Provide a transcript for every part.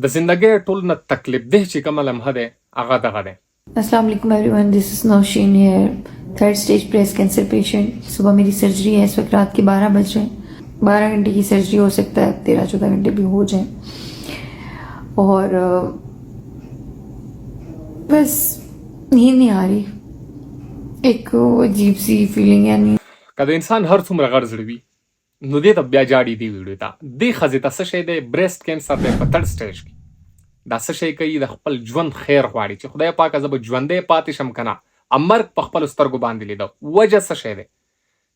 د زندګۍ ټول نه تکلیف ده چې کومه لمحه ده هغه دغه ده. السلام علیکم everyone, this is Nausheen here, third stage breast cancer patient. सुबह मेरी सर्जरी है। इस वक्त रात के 12 बज रहे हैं। 12 घंटे की सर्जरी, हो सकता है 13-14 घंटे भी हो जाए और बस नींद नहीं आ रही। एक वो अजीब सी फीलिंग है, नींद که د انسان هر څومره غټ زړه وي، نو دې ته بیا جاړي دی ویډیو ته. دې ښځې ته څه شی دی؟ بریسټ کینسر دی په تھرډ سټیج کې. دا څه شی کوي؟ د خپل ژوند خیر غواړي چې خدای پاکه، زه به ژوندی پاتې شم که نه. مرګ په خپلو سترګو باندې لیده. وجه څه شی دی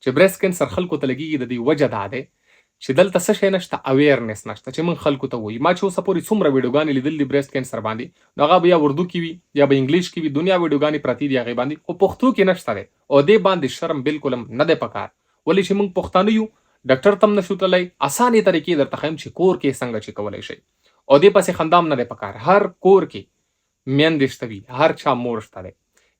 چې بریسټ کینسر خلکو ته لګیږي؟ د دې وجه دا دی چې دلته څه شی نشته، awareness نشته چې موږ خلکو ته وایي. ما چې اوسه پورې څومره ویډیوګانې لیدل دي بریسټ کینسر باندې، نو هغه به یا اردو کې وي یا به انګلیش کې وي. دنیا ویډیوګانې پرتې دي هغې باندې، خو پښتو کې نشته دی. او دې باندې شرم بالکل هم نه دی پکار، ولې چې موږ پښتانه یو، ډاکټر ته هم نشو تللی. اسانې طریقې درته ښیم چې کور کې څنګه چې کولی شئ، او دې پسې خندا هم نه دی پکار. هر کور کې میندې شته وي، هر چا مور شته دی.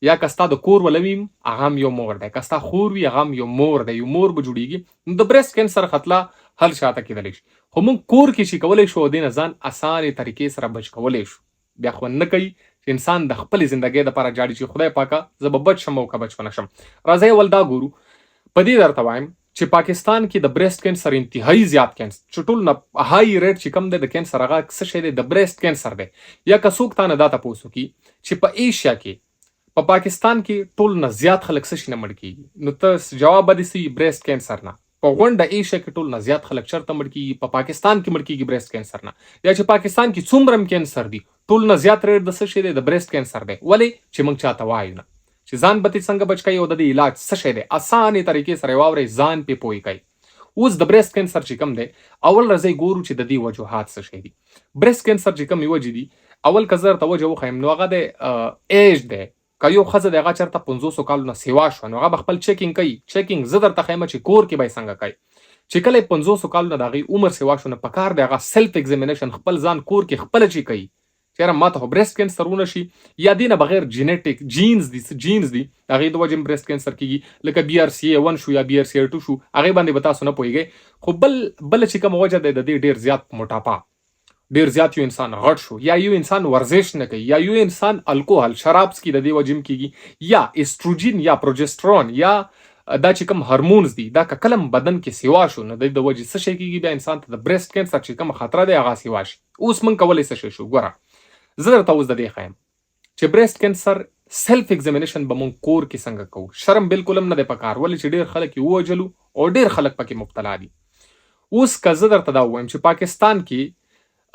یا که ستا د کور وله وي، هغه هم یو مور دی. که ستا خور وي، هغه هم یو مور دی. یو مور به جوړیږي. نو د بریسټ کینسر خطله هر چاته کېدلی شي، خو موږ کور کې چې کولی شو، دې نه ځان اسانې طریقې سره بچ کولی شو. بیا خو نه کوي چې انسان د خپلې زندګۍ دپاره جاړي چې خدای پاکه، زه به بچ شم او که بچ ونه شم. راځئ اول دا ګورو. په دې درته وایم چې پاکستان کې د بریسټ کینسر انتهایی زیات کینسر، چې ټول نه های ریټ چې کم دی د کینسر، هغه څه شی دی؟ د بریسټ کینسر دی. یا که څوک تا نه دا تپوس وکړي چې په ایشیا کې، په پاکستان کې ټول نه زیات خلک څه شي نه مړ کیږي، نو ته جواب به دې څه وي؟ بریسټ کینسر نه. په غونډه ایشیا کې ټول نه زیات خلک چرته مړ کیږي؟ په پاکستان کې مړ کیږي بریسټ کینسر نه. یا چې پاکستان کې څومره هم کینسر دي، ټول نه زیات ریټ د څه شي دی؟ د بریسټ کینسر دی. ولې چې موږ چاته وایو نه چې ځان به ترې څنګه بچ کوي او د دې علاج څه شی دی. اسانې طریقې سره واورئ، ځان پې پوه کوي. اوس د بریسټ کینسر چې کوم دی، اول راځئ ګورو چې د دې وجوهات څه شی دي. بریسټ کینسر چې کوم وجې دي، اول که زه درته وجه وښیم، نو هغه د ایج دی. که یو ښځه د هغه چېرته 50 کالو نه سیوا شوه، نو هغه به خپل چیکینګ کوي. چیکینګ زه درته ښیم چې کور کې به یې څنګه کوي. چې کله یې 50 کالو نه د هغې عمر سیوا شو، نو پکار دی هغه self examination خپل ځان کور کې خپله چې کوي چې یاره، ماته خو بریسټ کینسر ونه شي. یا دې نه بغیر جینیټک جینز دي، څه جینز دي، هغې د وجې هم بریسټ کینسر کیږي، لکه BRCA1 شو یا BRCA2 شو. هغې باندې به تاسو نه پوهېږئ. خو بل چې کومه وجه ده د دې، ډېر زیات موټاپا، ډیر زیات یو انسان غټ شو، یا یو انسان ورزش نه کوي، یا یو انسان الکوهل، شراب څکي، د دې وجې هم کیږي. یا استروجین یا پروجسترون یا دا چې کوم هورمونز دي، دا که کله بدن کې سیوا شو، نو د دې د وجې څه شی کیږي؟ بیا انسان ته د بریسټ کینسر چې کوم خطر دی، هغه سیوا شي. اوس موږ کولی څه شی شو؟ ګوره، زه درته اوس د دې ښیم چې بریسټ کینسر self examination به مونږ کور کې څنګه کوو. شرم بالکل هم نه دی پکار، ولې چې ډیر خلک یې ووژلو او ډیر خلک پکې مبتلا دي. اوس که زه درته دا ووایم چې پاکستان کې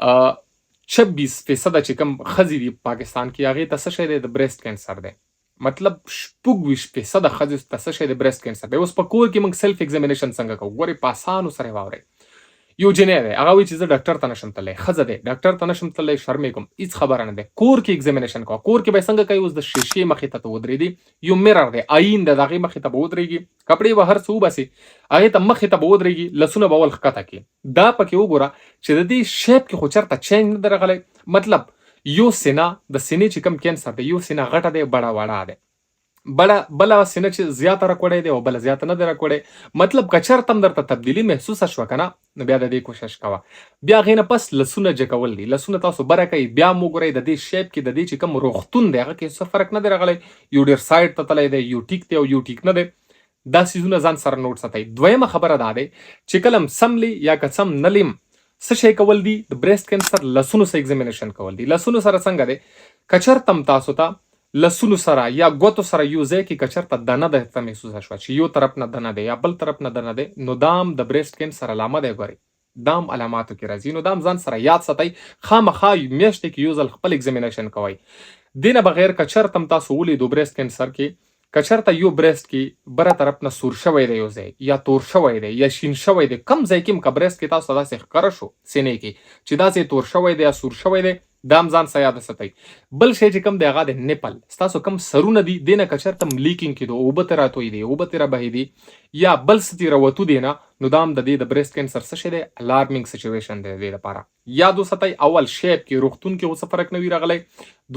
26 فیصده چې کوم ښځې دي پاکستان کې، هغې ته څه شی دی؟ د بریسټ کینسر دی. مطلب 26 فیصده ښځې ته څه شی دی؟ بریسټ کینسر دی. اوس په کور کې موږ self examination څنګه کوو؟ ګورئ، په اسانو سره یې واورئ. یو جنی دی، هغه وایي چې زه ډاکټر ته نشم تللی، ښځه دی، ډاکټر ته نشم تللی، شرمېږم. هیڅ خبره نه ده، کور کې examination کوه. کور کې به یې څنګه کوي؟ اوس د شیشې مخې ته ته ودرېدې، یو mirror دی، آیین دی، د هغې مخې ته به ودرېږي، کپړې به هر څه وباسي، هغې ته مخې ته به ودرېږي، لاسونه به اول ښکته کړي. دا پکې وګوره چې د دې shape کې خو چېرته change نه دی راغلی. مطلب یو سینه، د سینې چې کوم کینسر دی، یو سینه غټه دی، بړه وړه دی، بله سینه چې زیاته راکوړی دی او بله زیاته نه دی راکوړی. مطلب که چېرته هم درته تبدیلي محسوسه شوه که نه، نو بیا د دې کوشش کوه. بیا هغې نه پس لاسونه جګول دي. لاسونه تاسو بره کوئ، بیا هم وګورئ د دې shape کې، د دې چې کوم روغتون دی، هغه کې څه فرق نه دی راغلی. یو ډېر side ته تللی دی، یو ټیک دی او یو ټیک نه دی. دا څیزونه ځان سره نوټ ساتئ. دویمه خبره دا دی چې کله هم سم لی یا که سم نه لیم، څه شی کول دي؟ د بریسټ کینسر لاسونو سره examination کول دي. لاسونو سره څنګه دی؟ که چېرته هم تاسو ته لاسونو سره یا ګوتو سره یو ځای کې که چېرته دنه درته محسوسه شوه چې یو طرف نه دنه دی یا بل طرف نه دنه دی، نو دا هم د بریسټ کینسر علامه دی. ګورئ، دا هم علاماتو کې راځي، نو دا هم ځان سره یاد ساتئ. خامخا میاشتې کې یو ځل خپل examination کوئ. دې نه بغیر که چېرته هم تاسو ولیدو بریسټ کینسر کې، که چېرته یو بریسټ کې بره طرف نه سور شوی دی یو ځای، یا تور شوی دی یا شین شوی دی، کم ځای کې هم که بریسټ کې تاسو ته داسې ښکاره شو سینې کې چې دا ځای تور شوی دی یا سور شوی دی، دا هم ځان سره یاد ساتئ. بل شی چې کوم دی، هغه د nipple، ستاسو کوم سرونه دي، دې نه که چېرته هم leaking کېدو، اوبه ترې راتویدې، اوبه ترې رابهېدې یا بل څه ترې راوتو دې نه، نو دا هم د دې د بریسټ کینسر څه شی دی؟ alarming situation دی. د دې لپاره یاد وساتئ، اول shape کې، روغتون کې اوس فرق نه وي راغلی.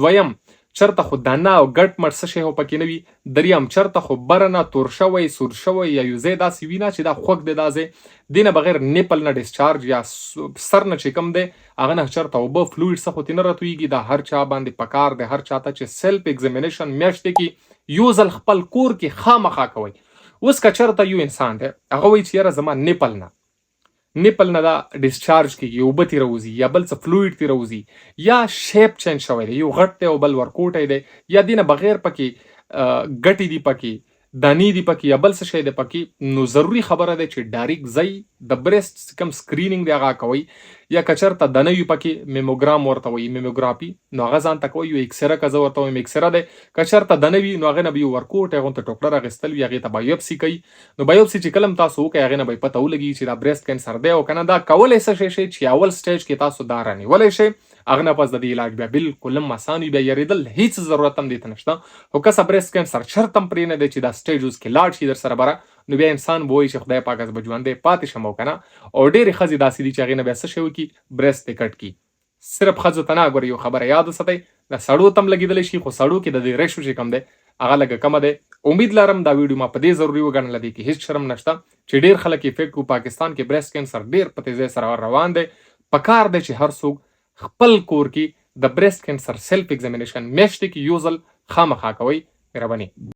دویم چرته خو دانه او ګټ مټ څه شی خو پکې نه وي. دریم، چرته خو بره نه تور شوی، سور شوی یا یو ځای داسې وي نه چې دا خوږ دی دا ځای، دې نه بغیر nipple نه discharge یا سر نه چې کوم دی هغه نه چرته اوبه، fluid څه خو ترې نه راتویږي. دا هر چا باندې پکار دی، هر چا ته چې self examination میاشتې کې یو ځل خپل کور کې خامخا کوئ. اوس که چرته یو انسان دی، هغه وایي چې یاره زما nipple نه دا discharge کیږي، اوبه ترې راوځي یا بل څه fluid ترې راوځي، یا shape change شوی دی، یو غټ دی او بل ورکوټی دی، یا دې نه بغیر پکې ګټې دي، پکې دانې دي پکې، یا بل څه شی دی پکې، نو ضروري خبره ده چې direct ځئ، د breast کوم screening دی هغه کوئ، یا که چېرته دانه وي پکې، mammogram ورته وایي، mammography، نو هغه ځان ته کوئ. یو x-ray که زه ورته وایم، x-ray دی. که چېرته دانه وي نو هغې نه به یو ورکوټی غونته ټوکړه راخیستل وي، هغې ته biopsy کوي. نو biopsy چې کله هم تاسو وکړئ، هغې نه به یې پته ولګي چې دا breast cancer دی او که نه. دا کولی څه شی شي چې اول stage کې تاسو دا رانیولی شئ، هغه نه پس د دې علاج بیا بالکل هم اسان وي، بیا یریدل هیڅ ضرورت هم دې ته نشته. خو که څه breast cancer چرته هم پرې نه دی چې دا stage اوس کې لاړ شي در سره بره، نو بیا انسان به وایي چې خدای پاک، زه به ژوندی پاتې شم او که نه؟ او ډېرې ښځې داسې دي چې هغې نه بیا څه شی وکړي؟ Breast یې cut کړي. صرف ښځو ته نه، ګوره یو خبره یاد وساتئ، د سړو ته هم لګېدلی شي، خو سړو کې د دې ratio چې کوم دی هغه لږه کمه دی. امید لرم دا ویډیو ما په دې ضروري وګڼله، دې کې هیڅ شرم نشته چې ډېر خلک effect وو. پاکستان کې breast cancer ډېر په تیزۍ سره روان دی. پکار دی چې هر څوک خپل کور کې د breast cancer self examination میاشتې کې یو ځل خامخا کوئ. مهرباني.